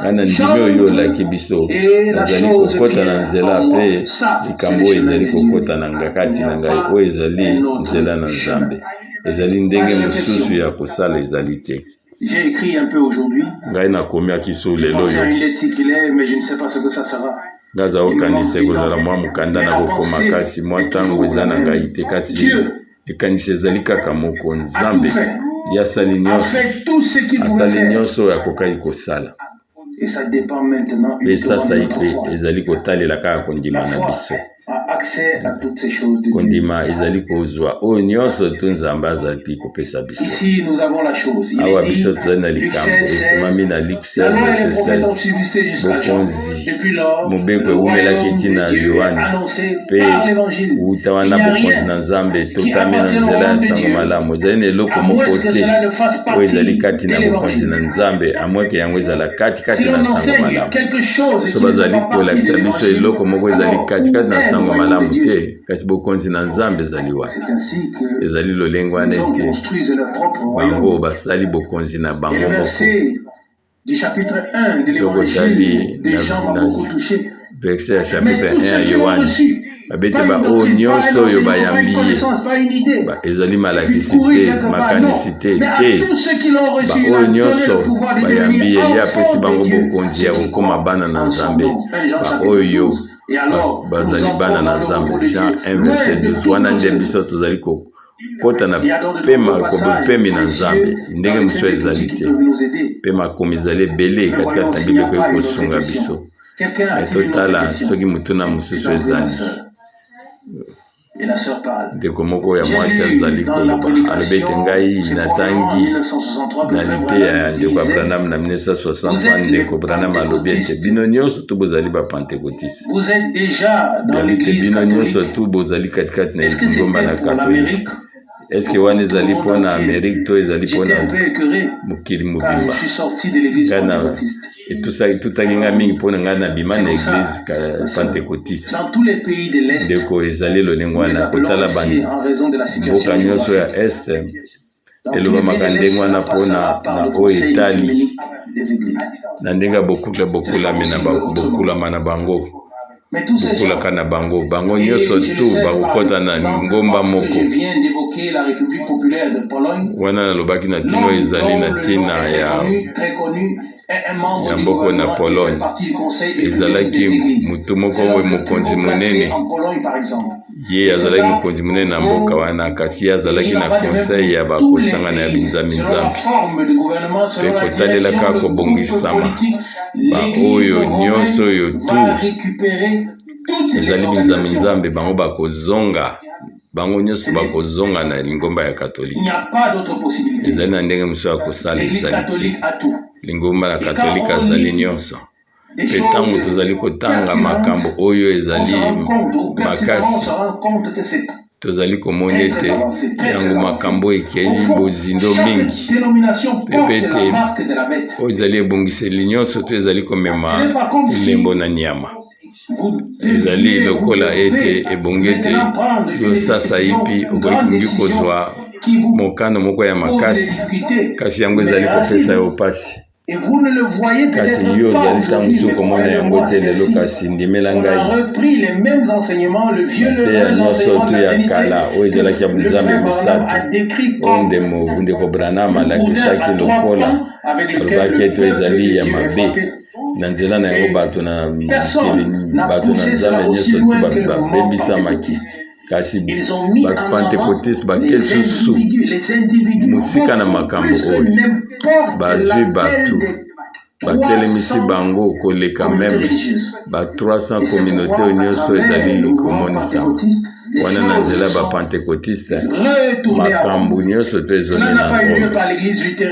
Ngai na ndimi oyo olaki biso, nazali kokota na nzela mpe likambo oyo ezali kokota na nga kati na ngai, oyo ezali nzela na Nzambe. Ezali ndenge mosusu ya kosala ezali te. Ngai nakomiaki su lelo oyo. Ngai aza kokanisa ekozala mwa mokanda na kokoma, kasi mwa ntango eza na ngai te. Kasi likanisi ezali kaka moko, Nzambe ye asali nyonso, asali nyonso oyo akokaki kosala. Mpe sasaipi ezali kotalela kaka kondima na biso. Kondima ezali kozwa oyo nyonso to Nzambe azali kopesa biso. Awa biso tozali na likambo ekomami na Luc 16 verset 16, bokonzi mobeko ewumelaki ti na Yoane, mpe wuta wana bokonzi na Nzambe etotami na nzela ya nsango malamu. Ezali na eloko moko te oyo ezali kati na bokonzi na Nzambe amweke yango ezala kati kati na nsango malamu. So bazali kolakisa biso eloko moko ezali kati kati na nsango malamu te, kasi bokonzi na Nzambe ezali wapi? Ezali lolenge wana ete bango basali bokonzi na bango moko. Soki otali na verse ya chapitre 1 ya Yoane, babete baoyo nyonso oyo bayambi ye, ezali malakisi te, makanisi te, te, baoyo nyonso bayambi ye, ye apesi bango bokonzi ya kokoma bana na Nzambe, baoyo bazali bana na Nzambe. Jean 1 verset 12. Wana nde biso tozali kokota na pema bopemi na Nzambe, ndenge mosusu ezali te, mpe makomi ezali ebele katikati na Biblia ekoki kosunga biso. Me totala soki motuna mosusu ezali. Ndeko moko ya mwasi azali koloba, alobi ete ngai natangi na liteya ya ndeko Branham na 1963. Ndeko Branham alobi ete bino nyonso tu bozali ba Pentecotiste. Alobi ete bino nyonso tu bozali katikati na lingomba na Katolike. Eske wana ezali mpo na Amerike to ezali mpo na mokili mobimba? Ngai na etutaki ngai mingi mpo na ngai nabima na eglise pentecotiste. Ndeko, ezali lolenge wana kotala bamboka nyonso ya Est elobamaka ndenge wana mpo na oyo etali na ndenge ya bokulami na bokulama na bango. Bokulaka na bango, bango nyonso tu bakokɔta na ngomba moko. Wana nalobaki na ntina oyo ezali na ntina ya ya mboka na Pologne. Ezalaki moto moko oyo mokonzi monene, ye azalaki mokonzi monene na mboka wana, kasi ye azalaki na conseil ya bakosangana ya binzambi-nzambi mpe kotalelaka kobongisama baoyo nyonso oyo tu ezali binzambi-nzambe, bango bakozonga, bango nyonso bakozonga na lingomba ya Katolike. Ezali na ndenge mosusu ya kosala ezali te. Lingomba ya Katolike azali nyonso. Mpe ntango tozali kotanga makambo oyo ezali makasi, tozali komona ete yango makambo ekei bozindo mingi, mpe ete oyo ezali ebongiseli nyonso to ezali komema elembo na nyama. Ezali lokola ete ebongi ete yo sasaipi okoki kozwa mokano moko ya makasi, kasi yango ezali kopesa yo mpasi. Kasi yo ozali ntango mosusu komona yango te lelo, kasi ndimela ngai, mateya nyonso tu ya kala oyo ezalaki ya Nzambe misato, oyo ndeko Branham alakisaki lokola alobaki ete ezali ya mabe, na nzela na yango bato na mokili, bato na Nzambe nyonso tu babembisamaki. Kasi bato Pentecôtiste bake lisusu mosika na makambo oyo. Bazwi bato, batelemisi bango koleka même ba 300 communauté oyo nyonso ezali komonisama wana na nzela ya Bapentecôtiste. Makambo nyonso mpe ezongi na Rome.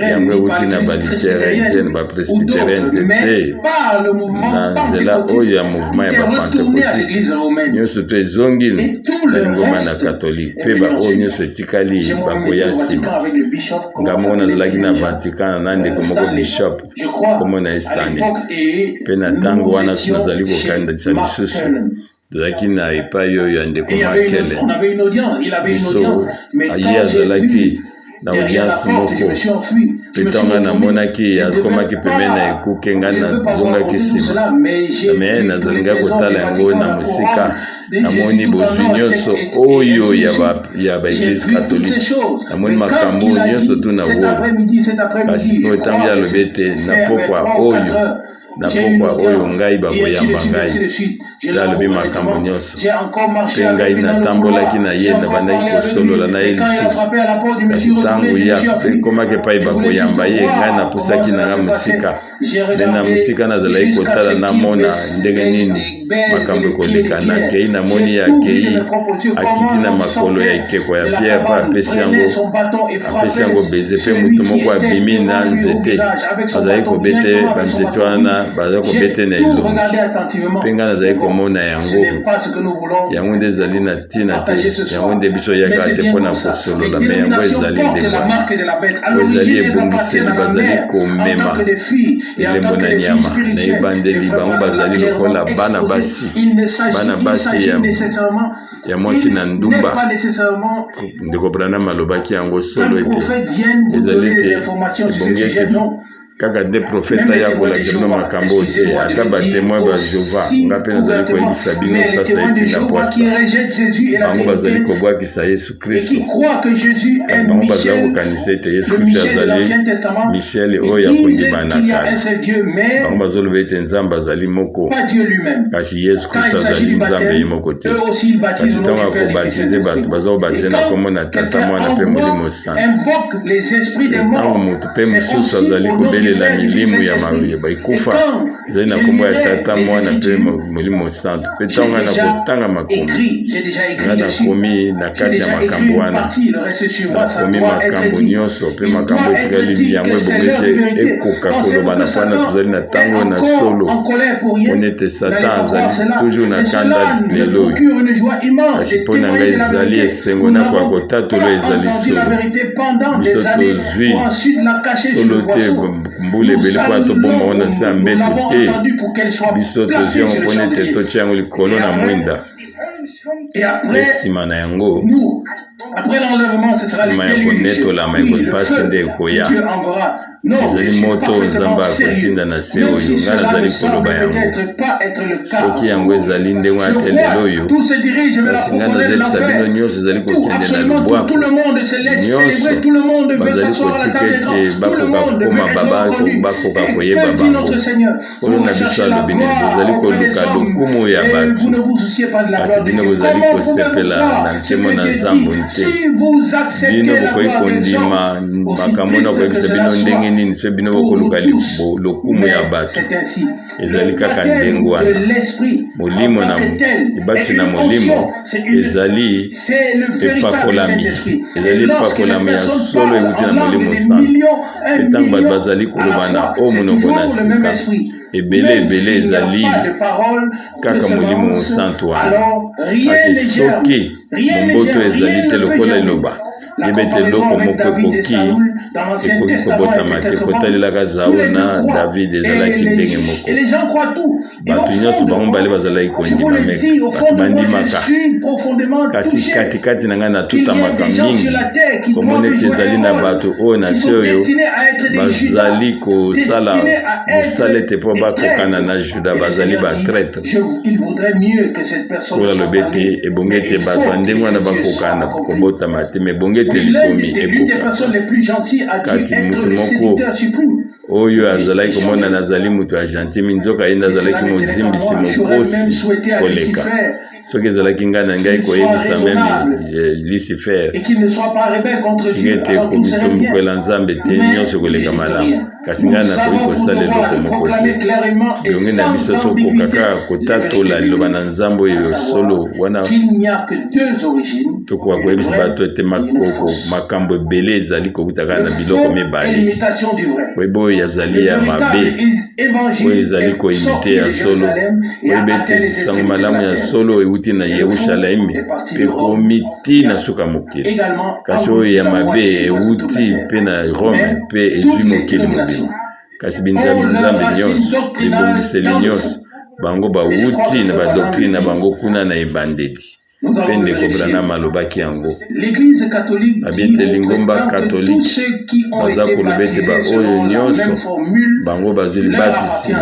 Yango euti na Baluthérien te, na Bapresbytérien te te, na nzela oyo ya mouvement ya Bapentecôtiste nyonso to ezongi na lingomba na Katolike, mpe baoyo nyonso etikali bakoya nsima. Nga moko nazalaki na Vatican na ndeko moko bishop, kombo na ye Stanley, mpe na ntango wana nazali kokandisa lisusu, tozalaki na epai oyo ya ndeko Makele. Biso, ye azalaki na audience moko, mpe ntango namonaki akomaki pembeni na ekuke, ngai nazongaki nsima. Me nazalingai kotala yango na mosika. Namoni bozwi nyonso oyo ya Baeglise catholique, namoni makambo nyonso tu na wolo. Kasi oyo ntango ye alobi ete na pokwa oyo, na pokwa oyo ngai bakoyamba ngai, mpe alobi makambo nyonso, mpe ngai natambolaki na ye, nabandaki kosolola na ye lisusu. Kasi ntango ya ekomaki epai bakoyamba ye, ngai napusaki na ngai mosika, nde na mosika nazalaki kotala, namona ndenge nini makambo ekoleka. Nakei, namoni ye akei, akiti na makolo ya ekeko ya pierre, mpe apesi yango baiser. Mpe moto moko abimi na nzete, azali kobete banzete wana, bazali kobete na elongi, mpe ngai nazali komona yango. Yango nde ezali na ntina te, yango nde biso oyaka te mpona kosolola. Me yango ezali ndenge wana, oyo ezali ebongiseli, bazali komema elembo na nyama. Na ebandeli bango bazali lokola bana basi, bana basi ya mwasi na ndumba. Ndeko Branham alobaki yango solo ete ezali te ebongi ete kaka nde profeta ya kolakisa bino makambo oyo te, ata Batémoin ba Jehova. Nga mpe nazali koyebisa bino sasa epi na pwasa, bango bazali kobwakisa Yesu Kristo, kasi bango bazali kokanisa ete Yesu Kristo azali Michel oyo ya kondima na kala. Bango bazoloba ete Nzambe azali moko, kasi Yesu Kristo azali Nzambe ye moko te. Kasi ntango ya kobatize bato, baza kobatize na nkombo na Tata, Mwana mpe Molimo Santo. Ntango moto mpe mosusu azali kobelela milimu ya baikufa, ezali na nkombo ya Tata, Mwana mpe Molimo Santo. Mpe ntango ngai na kotanga makomi, ngai nakomi na kati ya makambo wana, nakomi makambo nyonso, mpe makambo etikali, yango ebongi ete ekoka koloba na mpona tozali na ntango na solo, mpona ete Satan azali toujours na kanda lelo oyo. Kasi mpo na ngai ezali esengo nakoka kotatola ezali solo. Biso tozwi solo te mbula ebele mpona tobomba ngo na se ya mbeto te. Biso tozwi yango mpona ete totia yango likolo na mwinda. Mpe nsima na yango, nsima ya konetolama, mpasi nde ekoya, ezali moto Nzambe akotinda na se oyo. Ngai nazali koloba yango, soki yango ezali ndenge wana te lelo oyo, kasi ngai nazayebisa bino, nyonso ezali kokende na lubwaku. Nyonso bazali kotika ete bakoka kokoma, bakoka koyeba bango. Nkolo na biso alobi nini? Bozali koluka lokumu ya bato, kasi bino bozali kosepela na nkembo na Nzambe te. Bino bokoki kondima makambo na koyebisa bino ndenge nini soki bino bokoluka lokumu ya bato? Ezali kaka ndenge wana. Molimo na libatisi na Molimo ezali epakolami, ezali epakolami ya solo euti na Molimo Santo. Mpe ntango bato bazali koloba na o monoko na sika ebele ebele, ezali kaka Molimo Mosantu wana. Kasi soki Momboto ezali te lokola liloba. Yeba ete eloko moko ekoki ekoki kobotama te. Kotalelaka Saul na David ezalaki ndenge moko. Bato nyonso bango mibale bazalaki kondima, me bato bandimaka. Kasi katikati na ngai natutamaka mingi komona ete ezali na bato oyo na se oyo bazali kosala mosala ete mpo bakokana na Juda, bazali ba traitre. Nkolo alobi ete ebongi ete bato ya ndenge wana bakokana kobotama te, me ebongi ete likomi ekoka. Kasi moto moko oyo azalaki komona nazali moto ya gentil mingi, nzoka ye nde azalaki mozimbisi mokosi koleka. Soki ezalaki ngai na ngai koyebisa meme eh, Lucifer tika ete komitombokwela Nzambe te, nyonso ekoleka malamu. Kasi ngai nakoki kosala eloko moko te. Ebongi na biso tokoka kaka kotatola liloba na Nzambe oyo solo wana tokoka koyebisa bato ete makoko makambo ebele ezali kouta kaka na biloko mibale. Oyeba oyo ezali ya mabe, oyo ezali koimite ya solo. Oyeba ete sango malamu ya solo euti na Yerusalemi mpe ekomi ti na suka mokili, kasi oyo ya mabe euti mpe na Rome mpe ezwi mokili mobimba. Kasi binzambi-nzambi nyonso, bibongiseli nyonso, bango bawuti na badoctrine na bango kuna na ebandeli. Mpe Ndeko Branham alobaki yango. Abi ete lingomba Katolike baza koloba ete baoyo nyonso bango bazwi libatisi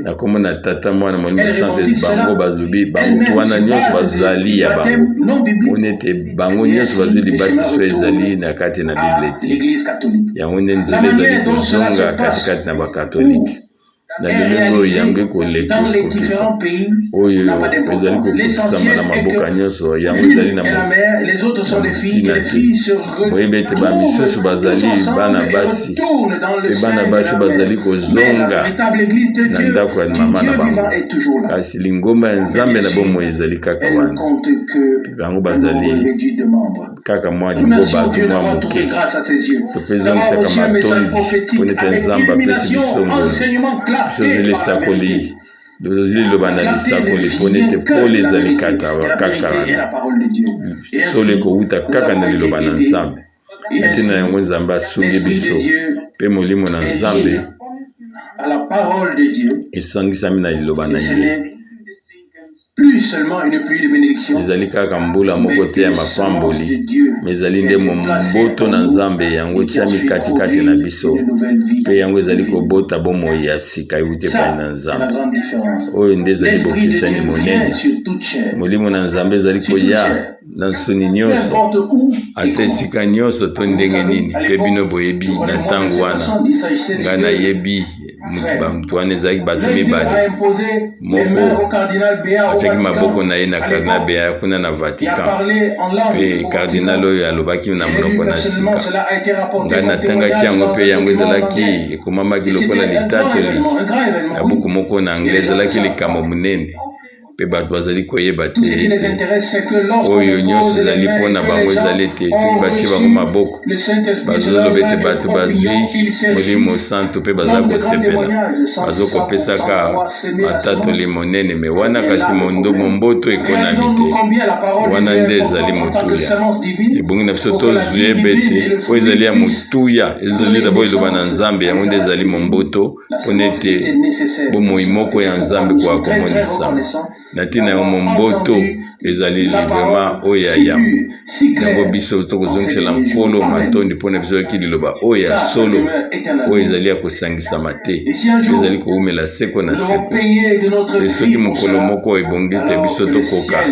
na nkombo na Tata, Mwana, Molimo Santo, bango balobi bango wana nyonso bazali ya bango, mpona ete bango nyonso bazwi libatisi oyo ezali na kati na Biblia te. Yango nde nzela ezali kozonga katikati na Bakatolike. Na lolenge oyo yango ekolekokisa oyo ezali kokokisama na maboka nyonso, yango ezali na ntina te. Boyebi ete bamisusu bazali bana basi, mpe bana basi bazali kozonga na ndako ya mama na bango, kasi lingomba ya Nzambe na bomoi ezali kaka wana. Bango bazali kaka mwa limbo bato mwa moke. Topezongisaka matondi mpo nete Nzambe apesi biso ngolu. Biso tozwi lisakoli, tozwi liloba na lisakoli mpo nete pole ezali kaka wana. Solo ekowuta kaka na liloba na Nzambe. Na ntina yango Nzambe asungi biso mpe Molimo na Nzambe esangisami na liloba na ye. Ezali kaka mbula moko te ya mapamboli, me ezali nde momboto na Nzambe yango etiami katikati na biso, mpe yango ezali kobota bomoi ya sika euti epai na Nzambe. Oyo nde ezali bokeseni monene. Molimo na Nzambe ezali koya na nsuni nyonso, ata esika nyonso to ndenge nini. Mpe bino boyebi na ntango wana, ngai nayebi moto wana ezalaki bato mibale, moko atiaki maboko na ye na cardinal Bea kuna na Vatican, mpe cardinal oyo alobaki na monoko na sika. Ngai natangaki yango, mpe yango ezalaki ekomamaki lokola litatoli na buku moko na anglais, ezalaki likambo monene. Mpe bato bazali koyeba te ete oyo nyonso ezali mpo na bango ezali ete soki batie bango maboko, bazoloba ete bato bazwi Molimo Santu mpe baza kosepela, bazokopesaka matatoli monene. Me wana kasi momboto ekonami te, wana nde ezali motuya. Ebongi na biso toyeba ete oyo ezali ya motuya ezali dabord liloba na Nzambe, yango nde ezali momboto mpo na ete bomoi moko ya Nzambe ekoka komonisama. Na ntina yango, momboto ezali vraiment oyo ya yambo. Yango biso tokozongisela Nkolo matondi mpo na biso yoki liloba oyo ya solo, oyo ezali ya kosangisama te, mpe ezali kowumela seko na seko. Mpe soki mokolo moko ebongi te biso tokoka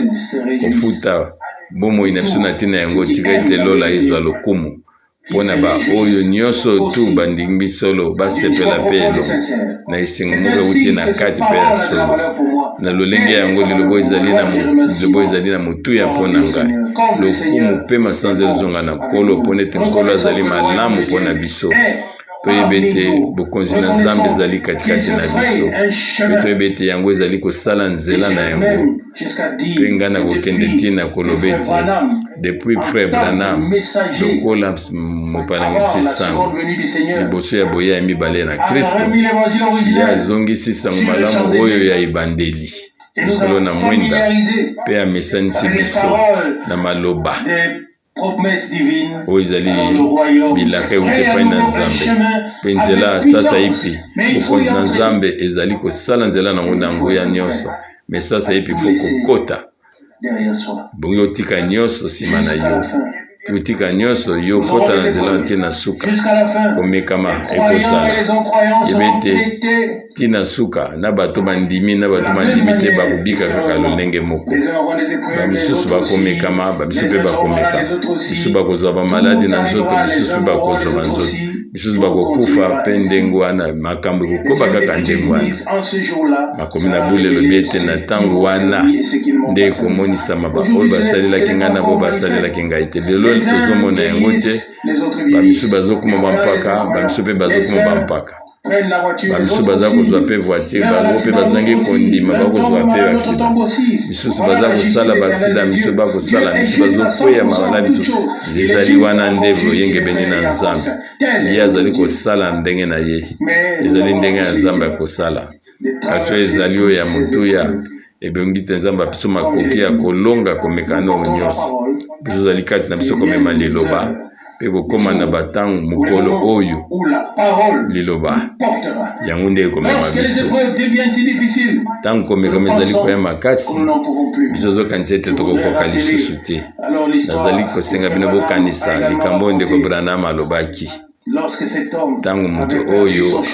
kofuta bomoi na biso na ntina yango, tika ete lola ezwa lokumu. Mpo na baoyo nyonso tu bandimi solo basepela mpe elongo na esengo moko euti na kati mpe ya solo. Na lolenge yango, liloba ezali na motuya mpo na ngai. Lokumu mpe masanzo ezonga na Nkolo, mpo ete Nkolo azali malamu mpo na biso. Toyebi ete bokonzi na Nzambe ezali katikati na biso, mpe toyebi ete yango ezali kosala nzela na yango. Mpe ngai nakokende ntina koloba ete depuis frère Branham lokola mopalangisi sango liboso ya boya ya mibale na Kristo, ye azongisi sango malamu oyo ya ebandeli. likolo na mwinda mpe amesanisi biso na maloba oyo ezali bilaka euti epai na Nzambe mpe nzela sasaipi bokonzi na Nzambe ezali kosala nzela nango na nguya nyonso. Me sasaipi fo kokota bongi otika nyonso nsima na yo, otika nyonso yo kota na nzela wana ntina suka. Komekama ekozala, yeba ete ntina suka na bato bandimi na bato bandimi te bakobika kaka lolenge moko. Bamisusu bakomekama, bamisusu mpe bakomeka, misusu bakozwa bamaladi na nzoto, misusu mpe bakozwa banzoto, misusu bakokufa mpe ndenge wana makambo ekokoba kaka ndenge wana. Makomi na bule elobi ete na ntango wana nde ekomonisama baoyo basalelaki ngai na baoyo basalelaki ngai te. Lelo tozomona yango te, bamisusu bazokoma bampaka, bamisusu mpe bazokoma bampaka, bamisusu baza kozwa mpe voiture, bango mpe bazangi kondima bakozwa mpe accident, misusu baza kosala baaksida, misusu bakosala, misusu bazokweya maladi. Ezali wana nde boyengebene na Nzambe. Ye azali kosala ndenge na ye, ezali ndenge ya Nzambe ya kosala, kasi oyo ezali oyo ya motuya ebongi te. Nzambe apiso makoki ya kolonga komekano nyonso. Biso ozali kati na biso komema liloba mpe kokóma na batango mokolo oyo liloba yango nde ekomema biso. Ntango komekama ezali koya makasi, biso ozokanisa ete tokokoka lisusu te. Nazali kosenga bino bokanisa likambo oyo ndeko Branham alobaki ntango moto oyo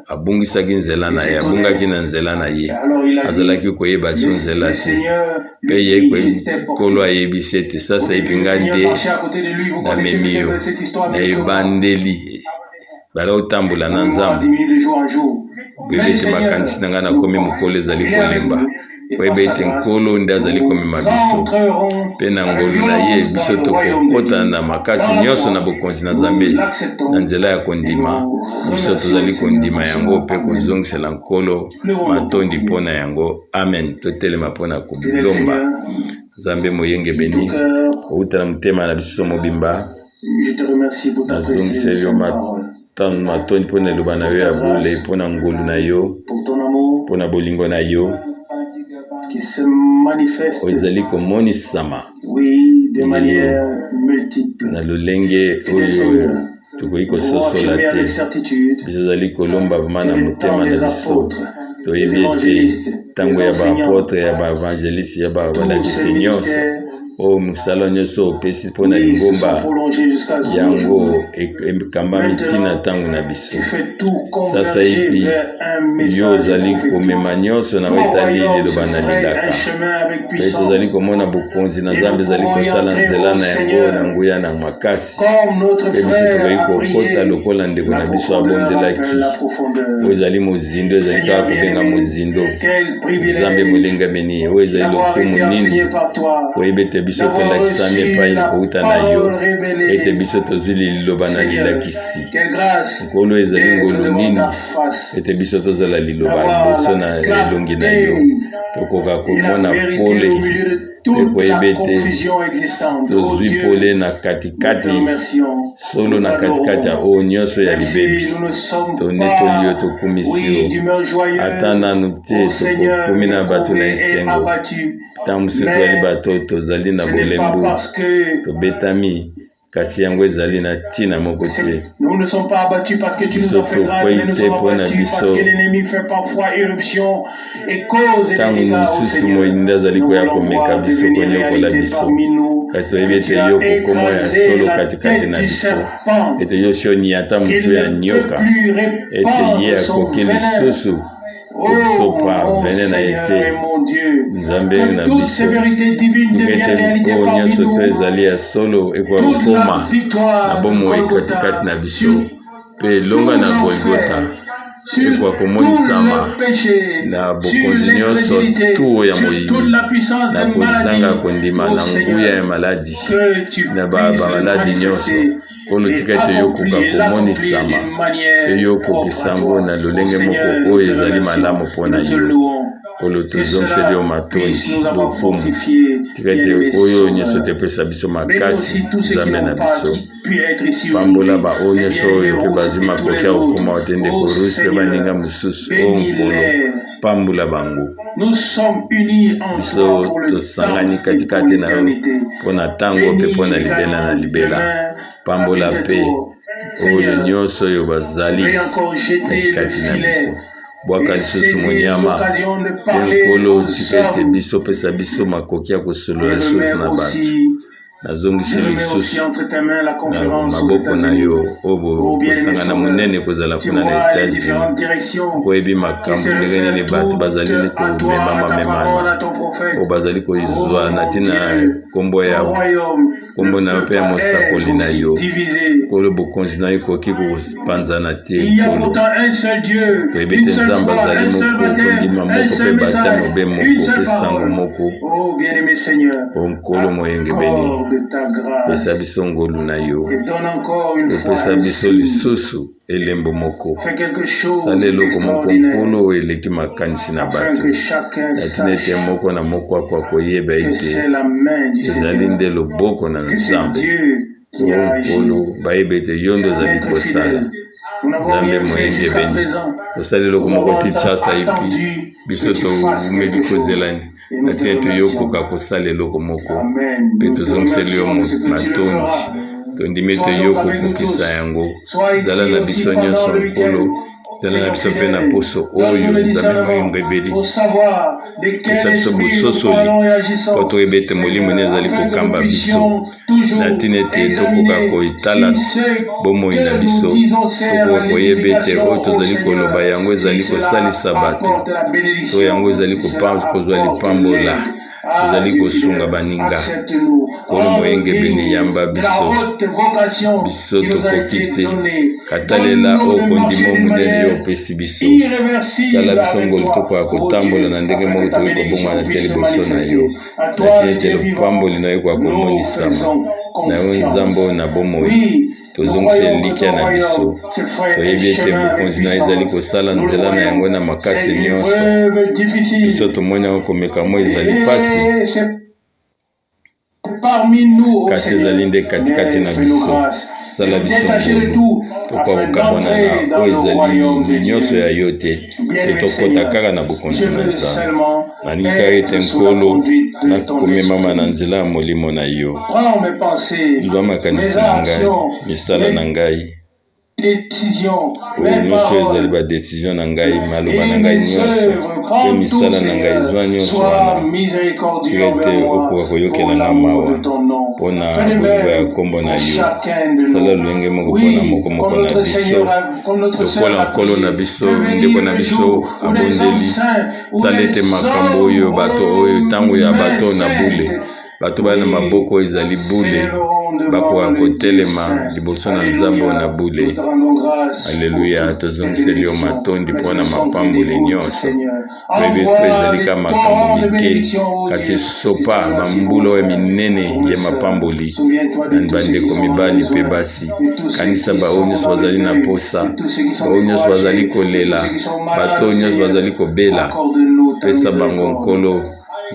abungisaki nzela na ye, abungaki na nzela na ye, azalaki koyeba so nzela te, mpe ye Nkolo ayebisi ete sasa epi ngai nde namemi yo na ebandeli. Bala otambola na Nzambe, koyeba ete makanisi na ngai nakomi mokolo ezali kolemba, koyeba ete Nkolo nde azali komema biso, mpe na ngolu na ye biso tokokota na makasi nyonso na bokonzi na Nzambe na nzela ya kondima. Biso tozali kondima yango mpe kozongisela Nkolo matondi mpo na yango. Amen. Totelema mpo na kolomba. Nzambe moyengebeni, kowuta na motema na biso mobimba, nazongiseli yo matondi mpo na liloba na yo ya bule, mpo na ngolu na yo, mpo na bolingo na yo oyo ezali komonisama na lolenge oyo tokoki kososola te. Biso ozali kolomba vraimen na motema na biso. Toyebi ete ntango ya baapotre, ya baevangeliste, ya balakisi nyonso oyo, mosala nyonso opesi mpo na lingomba yango ekambami ntina ntango na biso. Sasaipi yo ozali komema nyonso na oyo etali liloba na lilaka, mpe tozali komona bokonzi na Nzambe ezali kosala nzela na yango na nguya na makasi, mpe biso tokoki kokota lokola ndeko na biso abondelaki. Oyo ezali mozindo, ezali kaka kobenga mozindo. Nzambe molengameni, oyo ezali lokumu nini koyeba ete biso tolakisami epai kouta na yo, ete biso tozwi liloba na lilakisi. Nkolo, ezali ngolu nini ete biso tozala liloba liboso na elongi na yo, tokoka komona pole mpe koyeba ete tozwi pole na katikati, solo na katikati ya oyo nyonso ya libebi. Tonetoli yo, tokumisi yo. Ata nanu te tokomi na bato na esengo, ntango mosusu tozali bato tozali na bolembu, tobetami, kasi yango ezali na ntina moko te. Biso tokwei te mpo na biso. Ntango mosusu moyini nde azali koya komeka biso, konyokola biso, kasi toyebi ete yo kokoma ya solo katikati na biso, ete yo si oniata motu ya nyoka, ete ye akoki lisusu kosopa venin na ye te. Nzambe na biso, tika ete oyo nyonso to ezali ya solo ekoka kokoma na bomoi katikati na biso, mpe elonga na Golgota ekoka komonisama na bokonzi nyonso tuo ya moyini, na kozanga kondima, na nguya ya maladi, na bamaladi nyonso. Nkolo, tika ete yo okoka komonisama mpe yo okokisa yango na lolenge moko oyo ezali malamu mpo na yo. Nkolo, tozongiseli yo matondi, lokumu. Tika ete oyo nyonso tepesa biso makasi. Nzambe na biso, pambola baoyo nyonso oyo mpe bazwi makoki ya kokoma te, ndeko Rusi mpe baninga mosusu. O Nkolo, Pambola bango. Biso tosangani katikati na yo mpo na ntango mpe mpo na libela na libela. Pambola mpe oyo nyonso oyo bazali katikati na biso. Bwaka lisusu monyama mpe Nkolo, tika ete biso pesa biso makoki ya kosolola lisusu na bato. Nazongisi lisusu na maboko na yo oyo kosangana monene ekozala kuna na Etats-Unis. Oyebi makambo ndenge nini bato bazali komemama-memana, oyo bazali kozwa na ntina nkombo ya nkombo na yo mpe ya mosakoli na yo. Nkolo, bokonzi na yo ekoki kopanzana te. Nkolo, toyebi te Nzambe azali moko, kondima moko mpe bateme obe moko mpe sango moko. O Nkolo moyengebeni, pesa biso ngolu na yo, kopesa biso lisusu elembo moko. Sala eloko moko, Nkolo, oyo eleki makanisi na bato, na ntina ete moko na moko akoka koyeba ete ezali nde loboko na Nzambe. O Nkolo, bayeba ete yo nde ozali kosala. Nzambe moyengebeni, tosali eloko moko ti sasaipi biso towumeli kozela na ntina ete yo okoka kosala eloko moko, mpe tozongiseli yo matondi. Tondimi ete yo okokokisa yango. Zala na biso nyonso, Nkolo. Zala na biso mpe na poso oyo. Nzambe moyengebeli, pesa biso bososoli mpo toyeba ete Molimo nini ezali kokamba biso, na ntina ete tokoka kotala bomoi na biso, tokoka koyeba ete oyo tozali koloba yango ezali kosalisa bato to yango ezali kozwa lipambola, ezali kosunga baninga. Nkolo moyengebene, yamba biso. Biso tokoki te katalela oyo kondima monene yo opesi biso. Sala biso ngolu tokoka kotambola na ndenge moko tokoki kobongwana te liboso na yo, na ntina ete lopamboli na yo ekoka komonisama na yo. Nzambe oyo na bomoi, tozongisa elikya na biso. Toyebi ete bokonzi na yo ezali kosala nzela na yango na makasi nyonso. Biso tomoni yango komeka mo ezali mpasi, kasi ezali nde katikati na biso. Sala biso ngolu tokoka kokabwana na oyo ezali nyonso ya yo te, mpe tokɔta kaka na bokonzi na Nzambe. Nalingi kaka ete, Nkolo, nakomemama na nzela ya Molimo na yo. Zwa makanisi na ngai, misala na ngai, oyo nyonso ezali ba décision na ngai, maloba na ngai nyonso mpe misala na ngai. Zwa nyonso wana. Tika ete okoka koyokela nga mawa mpo na bolingo ya nkombo na yo. Sala lolenge moko mpo na moko moko na biso, lokola Nkolo na biso, ndeko na biso abondeli. Sala ete makambo oyo bato oyo, ntango ya bato na bule, bato baya na maboko oyo ezali bule, bakoka kotelema liboso na Nzambe oyo na bule. Aleluya! Tozongiseli yo matondi mpo na mapamboli nyonso. Toyebi to ezali kaka makambo mike, kasi sopa bambula oyo minene ya mapamboli na bandeko mibali mpe basi. Kanisa baoyo nyonso bazali na posa, baoyo nyonso bazali kolela, bato oyo nyonso bazali kobela. Pesa bango, Nkolo,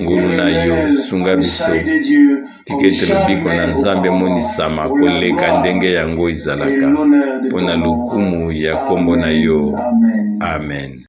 ngolu na yo. Sunga biso. Tika ete lobiko na Nzambe emonisama koleka ndenge yango ezalaka, mpo na lokumu ya nkombo na yo. Amen.